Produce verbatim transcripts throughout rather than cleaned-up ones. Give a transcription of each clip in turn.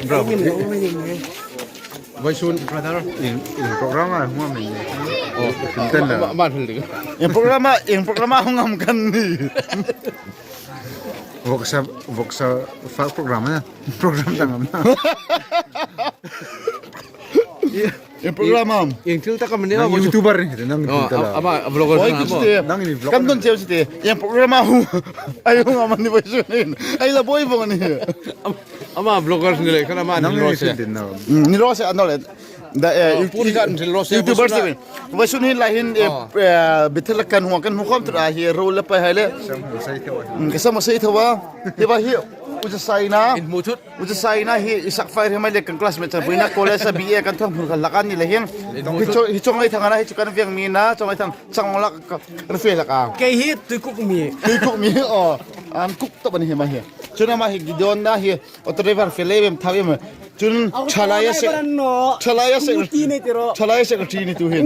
Bro. Vawisun brother. Ieng, ieng program a hung am ni? Oh, tin la. Ma, ma thil ding. Ieng program a, ieng program a hung am kan ni. Vawksa, vawksa fa program a. Program dang am. Ieng program am? Ieng thil tak am ni? Nang YouTuber ni, nang thil tak la. Ama vlogger. Oi, nang ni vlog. Kan don cheu si te. Ieng program a hung. Ai hung am ni vawisun hin. Ai la boi vong ni. Ama vlogger ni le kan ama ni lo se. Ni lo se an lo le. Da, eh, YouTuber se. Vawisun hin la hin, eh, Bethel kan hung kan hung khom tu a hi ro le pa hai le. Ka sam sei thawa. Hi ba hi u cha sai na. Ucha sai na hi i sak fai ri mai le kan classmate chapui na college a B A kan thawk hmun kha lak a ni le hin. Hi chu, hi chu Ngaithang a na, hi chu kan veng mi na, chu Ngaithang chang lak kan fe lak a. Kei hi tui kuk mi. Tui kuk mi, oh. An kuk tawp a ni hi ma hi. Chun ama hi Gideon na hi auto driver fe le bem thaw em. Chun thalai a se. Thalai a se. Thalai a se ka thi ni tu hin.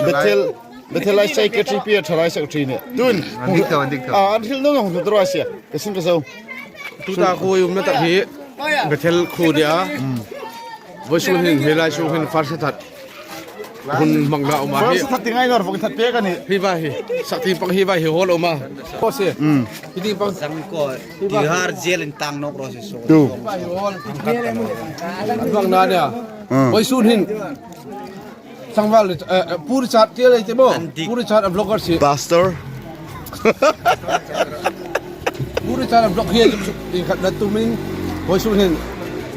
Bethel. Bethel a secretary pi a thalai secretary ni. Tun. An dik thaw, an dik thaw. Ah, an thil nong nong thaw a sia. Ka sin ka zo. Tuta khu i umna tak hi Bethel khu dia. Vawisun hin, hi lai sung hin farsa that. Hun hmang la um a hi. Farsa that ti ngai nawr, vawk that pek a ni. Hi ba hi. Sak ti pang hi ba hi hall um a. Ko se. Hi ti pang. Zang ko. Tihar jail in tang nawk ro se so. Tu. Hi ba hi hall. Bang na nia. Vawisun hin. Sangval, eh, eh, Pu Richard ti le te mo. Pu Richard a vlogger si. Pastor. Pu Richard a vlog hi, i khat na tumin, vawisun hin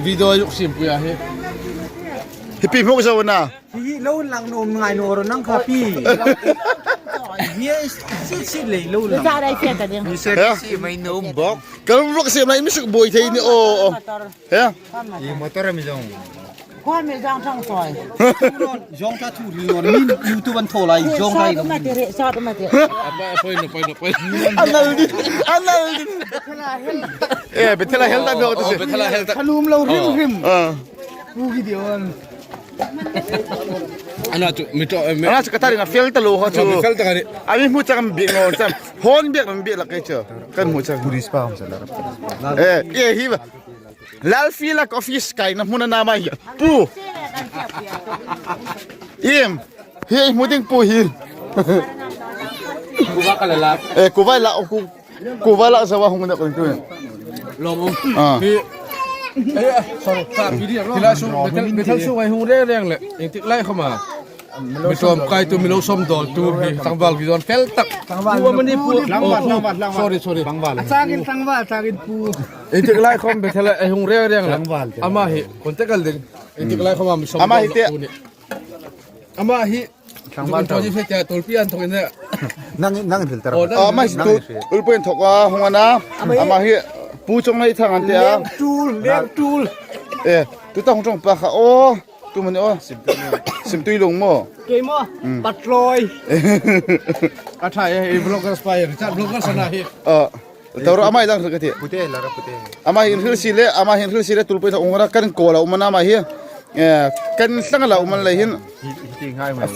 video zuk sim pui a hi. Hi pi hmuk zo na. Hi lo lang nuom ngai naw ro nang kha pi. Hi si si le lo lang. Sa dai sia ta ding. Hi si si mai nuom bok. Kan vlog sim lai mi suk boi thei ni o. He? I motor mi zong. Khwa mi zong thang soi. Zong ta thu ri lor min YouTube an tho lai zong ta. Sot ma te re, sot ma te. Apa, apa ini, apa ini, apa ini? Anal di, anal di. Eh, Bethel a hel ta lo tu. Bethel a hel ta. Khanum lo rim rim. Ah. Pu Gideon. Ana chu mi to, eh, mi. Ana chu ka ta ring a fel ta lo ho chu. Mi fel ta ka ni. A mi hmu chang bi ngo chang. Hon bi mi bi la ke chu. Kan hmu chang. Police pa hong sa la. Eh, eh, hi ba. Lalfila coffee sky na hmuna na mai. Pu. Im. Hi hmu ding pu hi. Kuva ka la la. Eh, kuva la ku. Kuva la zawa hung na ko tu. Lom um. Ah. Hi. Eh, sorry. Ka video ro. Kila su metal metal su ngai hung reng reng le. Ing tik lai khoma. Mi ṭawm kai tu, mi lo sawm dawl tu hi tlangval ki zawn fel tak. Pu a mani pu. Tlangval, tlangval, tlangval. Sorry, sorry. Tlangval. A changin tlangval, a changin pu. Ei tik lai khom Bethel a hung reng reng la. Tlangval. Ama hi, kon te kal ding. Ei tik lai khom a mi sawm dawl tu ni. Ama hi. Tlangval. Tul pi an thawk in. Nang, nang thil tar. Ama hi tu, tul pi an thawk a hung a na. Ama hi, pu chong lai thang an te a. Leng tul, leng tul. Eh, tu ta hung chong pa kha. Oh. Tu mani o. Simtui lung mo. Kei mo. Patloi. A thai e vloggers pa e. Chat vloggers na hi. Tawra ama i lang ka ti. Pute la ra pute. Ama hin hril si le, ama hin hril si le tul pui tha ungra kan ko la umana ama hi. Kan sang la uman le hin.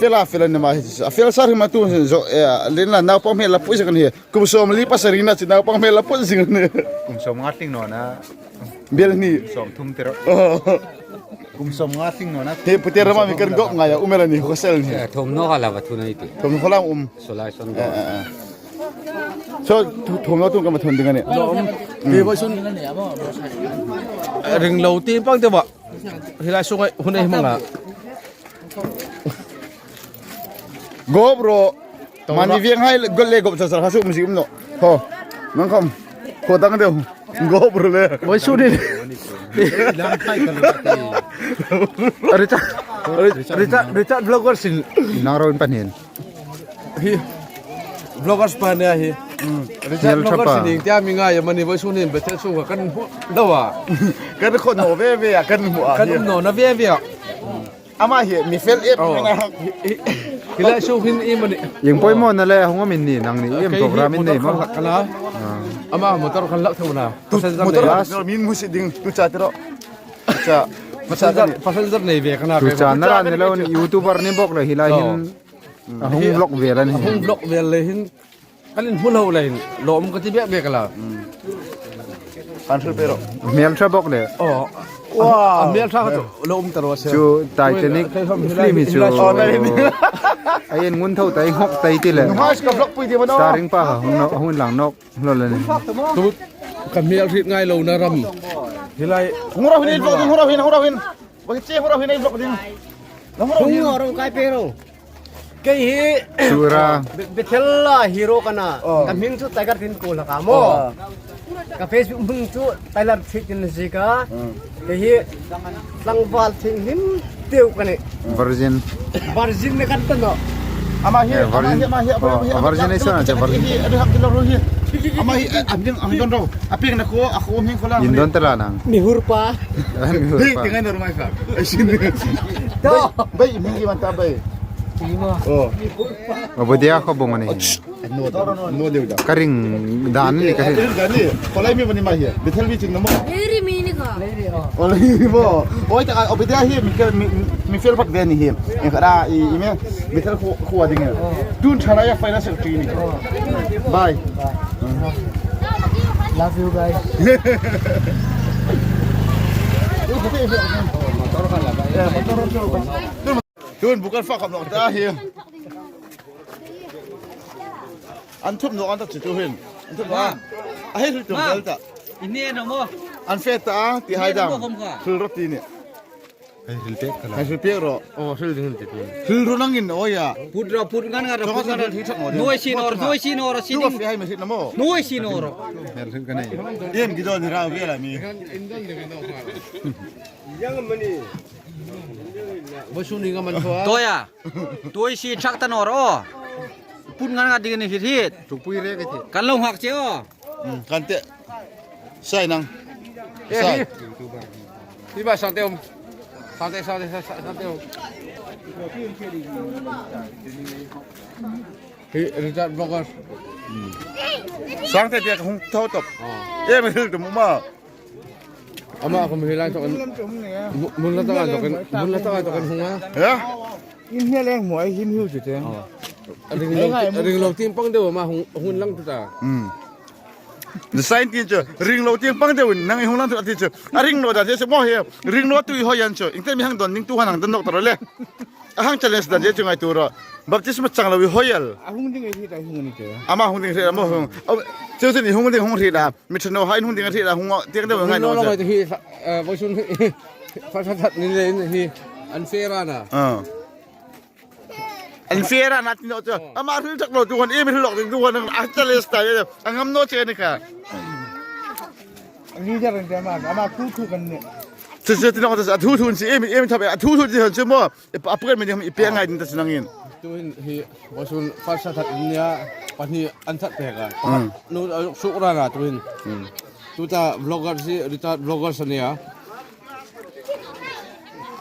Fel a fel ni ma hi. A fel sar hi ma tu zo. Len la nau pom he la pui kan hi. Kum sawm li pasari na chi nau pom he la pui zing ni. Kum sawm nga ting no na. Bel ni. Sawm thum tiro. Kum sawm nga ting no na. Te pute rama mi kan gop ngai a umela ni hosel ni. Thum no ka la ba thu nei ti. Thum no la um. Solai son. So thum no tu ka ma thon ding ani. Te bo sun. Ring lo ti pang te ba. Hi lai sungai hun ei hmanga. Gop ro. Mani vieng hai gol le gop sar sar ha su um si um no. Ho. Nang khom. Ko dang deu. Gop ro le. Oi su din. Lam khai ka lo ti. Richard. Richard, Richard vlogger sin. Nang ro in panin. Hi. Vloggers pa ne hi. Richard vlogger sin tia mi ngai mani oi su din Bethel su kan hu. Dawa. Kan khon no ve ve kan mu a. Kan um no na ve ve. Ama hi mi fel ep na. Hi lai su hin i mani. Ieng poimaw na le hung am in ni nang ni ieng program in nei maw. Ama motor kan lak thona. Motor min mu si ding tu cha tiro. Cha. Passenger nei ve kana. Tu cha na ra ni lo YouTuber ni bok le hi lai hin. Hung vlog ve la ni. Hung vlog ve le hin. Kan in hmu lo le hin. Lawm ka ti bek bek la. Kan hril pe ro. Hmel ṭha bawk le. Oh. Wow. A hmel ṭha kha chu lo um ta ro se. Chu Titanic film hi chu. Oh, Titanic. A en ngun tho tai, nghawk tai ti le. Nunghai ka vlog pui ti ma no. Starring pa kha hung no, hung lang nawk lo le ni. Tu ka hmel hriet ngai lo na ram. Hi lai. Hung ro hin, vlog ding, hung ro hin, hung ro hin. Ba che hung ro hin, vlog ding. Hung ro hin. Hung ro kai pe ro. Kei hi Sura. Be-, Bethel-a hero ka na. Oh. Ka hming chu Tiger Thin Kul ka maw. Oh. Ka Facebook hming chu Tyler Thiek in ziek a. Hmm. Kei hi tlangval thienghlim deu ka nih. Virgin. Virgin ni ka ta nawh. Ama hi, eh, ama hi, virgin. Ama hi, ama hi, oh, virgin ni sa na, virgin. Hi, hi, hi, hi. Ama hi, eh, am ding, am don ro. A pek na ko, a ko hming ko la. Indon tala nang. Mi hur pa. Mi hur pa. Hi, tingai nor mai ka. Ai sin. To. Bai, bai, hming ki man ta bai. Tima. Oh. Obadia kho bung ani. Och. No da, no da da. Ka ring dan ni ka ring. Ring dan ni. Ko lai mi mani ma hi. Bethel mi ching na mo. Leri mi ni ka. Leri, oh. Ko lai mi mo. Oi ta, Obadia hi mi ke, mi, mi fel pak de ni hi. Engkara i, i me. Bethel khu, khu a ding e. Tun thara ya final secretary ni. Bye. Love you guys. Tun bukan fa kham nok ta hi. An thum nok an ta chi tu hin. An thum nok. A hei hril tum vel ta. I ne no mo. An fe ta ti hai dam. Hril ro ti ni. Hei hril pek khala. Hei hril pek ro. Oh, hril ding hril ti tu. Hril ro nang in, oh ya. Put ro, put ngan ngan ro, put ngan ro. Nuoi si nor, nuoi si nor, si ding. Tu fi hai ma si na mo. Nuoi si nor. Hril hril ka nei. Em ki don ra ve la mi. Yang mani. Bo su ni nga man thua. To ya. Tuoi si chak ta nor o. Put ngan ngan ding ni hit hit. Tupui re ke ti. Kan lo hak che o. Hmm, kan te. Sai nang. Eh, sai. Hi. Hi ba sang te om. Sang te, sang te, sang, sang, sang te om. Hi, Richard Vloggers. Hmm. Sang te dia hung tho top. Oh. Eh, mi hil tu mu ma. Ama khom hi lai tokin. Mun la taka tokin, mun la taka tokin hung a. Ya? In hne leng mo ai hin hiu chu te. Oh. Ring lo, ring lo tieng pang deu ama hung, hung lang tu ta. Hmm. Design tin chu, ring lo tieng pang deu in, nang hung lang tu ti chu. A ring lo da te se mo he, ring lo tu i ho yan chu. Ingte mi hang don ning tu han hang don nok ta ro le. A hang challenge dan je chu ngai tu ro. Baptisma chang lo i ho yal. A hung ding ei hi ta hung ni te. Ama hung ding hre, ama hung. Au, chu chu ni hung ding hung hre da. Mi thano hai hung ding hre da hung tieng deu ngai no chu. Hi, eh, voisun hi. Fa sa that ni le hi. An fe ra na. Ah. An fe ra na ti no chu. Oh. Ama hril tak lo tu hon, em hril lok ding tu hon, a challenge ta. A ngam no che ni ka. Leader in te ama, ama thu thu kan ni. Chu chu ti no chu a thu thu si, em, em tha be, a thu thu si hon chu mo. I pa, a pukan mi ding, i pe ngai ding ta chu nang in. Tu hin hi, voisun fa sa that ni a, pahni an that pek a. Hmm. Nu, a, su ra na tu hin. Hmm. Tu ta vlogger si, Richard Vloggers a nih a.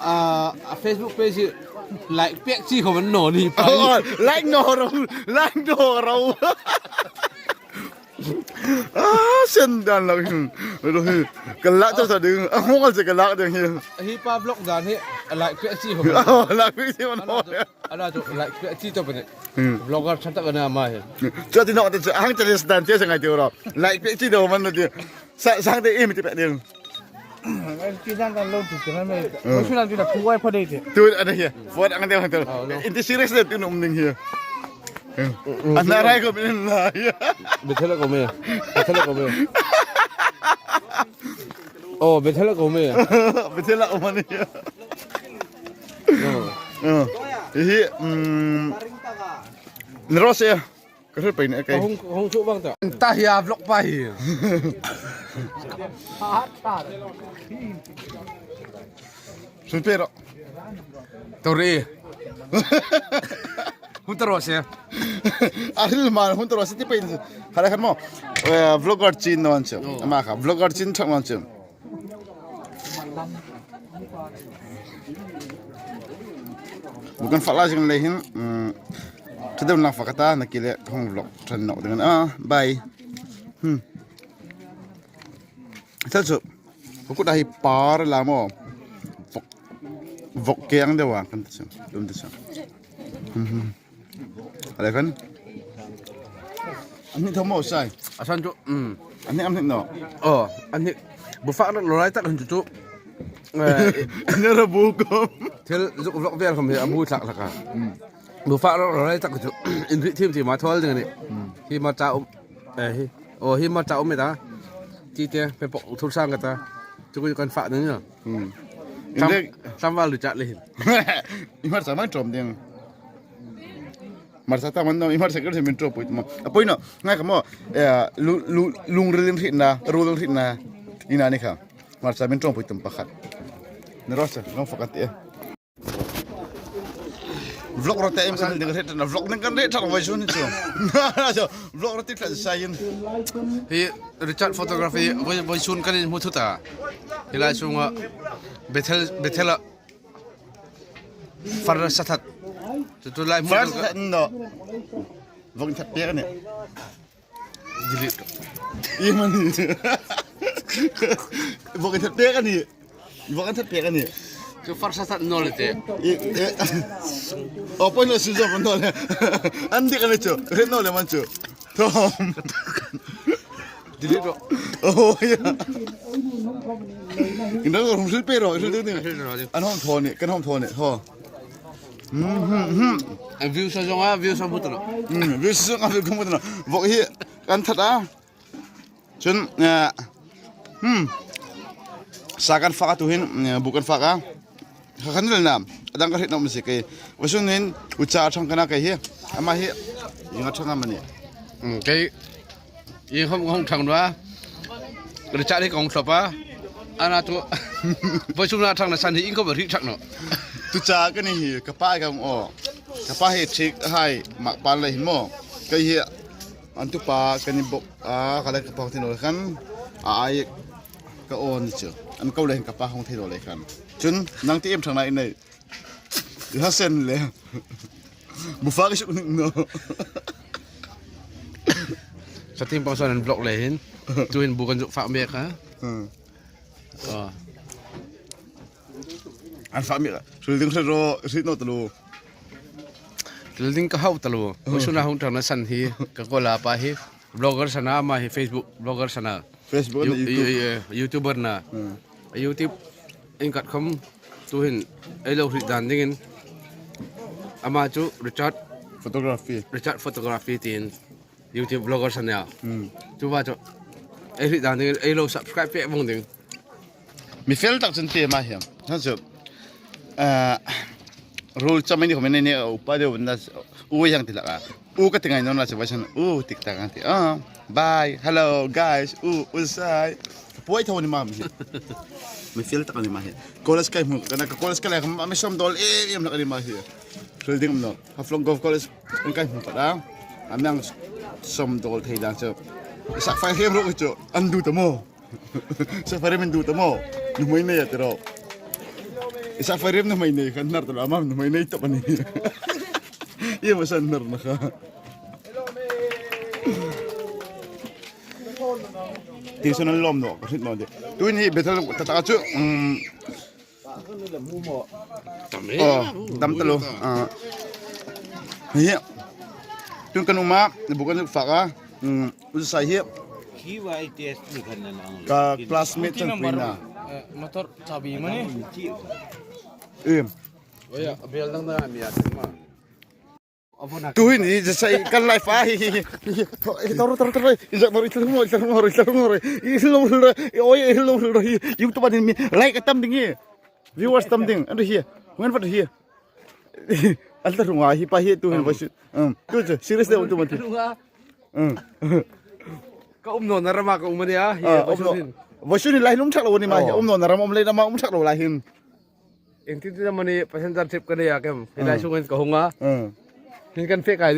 A, a Facebook page hi like pek chi khom an naw ni pa. Oh, like naw ro, like naw ro. Ah, sen dan lak hin. Ro hi. Ka lak ta sa ding. A hong al se ka lak ding hi. Hi pa vlog dan hi. Like pek chi khom. Oh, like pek chi khom. Ala chu, ala chu, like, chi to pene. Hmm. Vlogger ṭha tak a na ma hi. Chu ti nawk te chu, a hang challenge dan che sa ngai ti ro. Like pek chi to man na ti. Sa, sang te em ti pek ding. Ai, ti dan dan lo ti te na me. Hmm. Ko su lang ti da ku ai pha dei te. Tu, ana hi. Phone ang te hang te. Oh, no. In ti serious le tu num ning hi. Hmm. Mm, mm. Ana rai ko min na hi. Bethel ko me. Bethel ko me. Oh, Bethel ko me. Bethel ko mani. Oh. Oh. Hi, mm, ni ro se. Ka hril pei ni kei. Hung, hung chu bang ta. Ta hi a vlog pa hi. Sun pe ro. Tori. Hun ta ro se. A hril ma hun ta ro se ti pei. Hala khan mo. Eh, vlogger chin no an chu. Oh. Ama kha vlogger chin thak no an chu. Bukan fala jing le hin, mm, thudem lang fakata na kile hong vlog than no dengan. Ah, bye. Hmm. Sal su. Ko kut a hi par la mo. Vok, vok ke ang dewa kan ta su. Dum ta su. Hmm. Ale kan. Ani tho mo sai. A san chu. Hmm. An hnik, an hnik naw. Aw, an hnik. Bu fak lo lai tak hin chu chu. Eh, an ra bu khom. Thil zuk vlog vel khom hi a bu thlak thlak a. Hmm. Bu fak lo lai tak chu. Inri thim thim a thawl ding a nih. Hmm. Hi ma cha um. Eh, hi. Aw, hi ma cha um e ta. Ti te, pe pok thur sang ka ta. Chu ku kan fak ding a. Hmm. Sam, Indik. Sam val lu chat le hin. I hmarcha man tawm ding. Hmarcha ta man naw, i hmarcha kar se min tawm pui ma. A pui naw, ngai ka maw, eh, lu, lu, lungril in hrietna, rul in hrietna. Ina ni kha. Hmarcha min tawm pui tum pakhat. Ni ro se, ngai fak a ti e. Vlog rawt te em san ding hriet na, vlog ding kan hriet thaw vawisun chu. Vlog rawt ti tla sa in. Hi Richard Photography, vawi, vawisun kan inhmu thu ta. Hi lai sunga Bethel, Bethel a far sa that. Chu chu lai hmu Far sa that naw. Vok that pek a nih. Delete. I mani. Vok that pek a nih. Vok that pek a nih. Chu far sa that naw le te. I, eh. Aw, poi lo su zo naw le. An dik a nih chu. Hriet naw le man chu. Thom. Delete ro. Oh, ya. Ina ro, hung hril pe ro, hril ding. Hril ro, hril. An hawm thaw ni, kan hawm thaw ni, thaw. Hmm, hmm, hmm. A view sa zong a, view sa hmu ta lo. Hmm, view sa zong a, view ka hmu ta lo. Vok hi, kan that a. Chun, eh, hmm. Sa kan fak a tu hin, eh, bu kan fak a. Kha khan vel nam. A dang ka hriet naw mi si kei. Vawisun hin, u cha thang kana kei hi. Ama hi, inga thang ama ni. Hmm, kei. Ieng khom hung thang naw a. Richard hi ka hung thlop a. Ana tu. Vawisun a thang na san hi ieng khom ri thak naw. Tu cha ka ni hi ka pa ka hung aw. Ka pa hi thik hai mak pan le hin maw. Kei hi an tu pa ka ni bok a ka le ka pa hung thei naw le khan. A ai ka aw ni chu. An ko le hin ka pa hung thei naw le khan. Chun nang ti em thang na in nei. Ina sen le. Bu fak suk ning naw. Sa tim pang son an vlog le hin. Tu hin bu kan zuk fak mek a. Hmm. Aw. An fak mek a. Hril ding hril ro, hril naw ta lo. Hril ding ka hau ta lo. Hmm. Vawisun a hung thang na san hi, ka ko la pa hi. Vlogger sa na ama hi Facebook vlogger sa na. Facebook and You-, YouTube. You-, you-, YouTuber na. Hmm. YouTube in kat khom tu hin ei lo hriet dan dingin. Ama chu Richard Photography. Richard Photography tin YouTube vlogger sa na. Hmm. Tu ba chu ei hriet dan dingin ei lo subscribe pe vong ding. Mi fel tak chun ti ma hiam. Ha chu. Ah, rule chama ni khom nei nei u pa deu na u yang ti la ka. U ka ti ngai naw na chu vawisun u tik tak ang ti. Ah, bye. Hello guys. U, u sai. Poi thaw ni ma mi. Mi fel tak ni ma hi. College kai hmu ka na ka college ka le ka ma mi som dol e em lak ni ma hi. Hril ding naw. Haflong Golf College kai hmu ka da. Amiang som dol thei dan chu. Sak fai hem ro chu. An du ta maw. Sak fai rem an du ta maw. Nuhmei nei a ti ro. Sak fai rem nuhmei nei khan nar ta lo ama nuhmei nei ta pani. Ieng ma san nar na kha. Ti sun an lawm naw, ka hriet naw de. Tuhin hi Bethel ta ta chu, um, Tam e. Oh, dam ta lo. Ah. Hi. Tun kan um a, bu kan fak a. Um, u sai hi. Ka classmate chang pui na. Eh, motor chabi mani. Em. Oya, bel dang dang mi a ma. Tuhin, i ja sai kan live a hi, hi, hi. Tor, tor, tor, tor. I ja mor, i tlung mor, i tlung mor, i tlung mor. I lo lo, oi, i lo lo. YouTube-a ding mi like tam ding hi. Viewers tam ding. An hi. Ngan fat hi. An ta runga hi pa hi tuhin vawisun. Um, tu chu serious le tu man. Um. Ka um naw na rama ka um a nia. Hi, ah, um naw. Vawisun hin. Vawisun hin lai lum thak lo ni ma hi. Oh. Um naw na rama um le na ma um thak lo lai hin. Engtin tin am a ni passenger trip ka nei a kem. Hi lai sungin ka hung a. Hin kan fe kai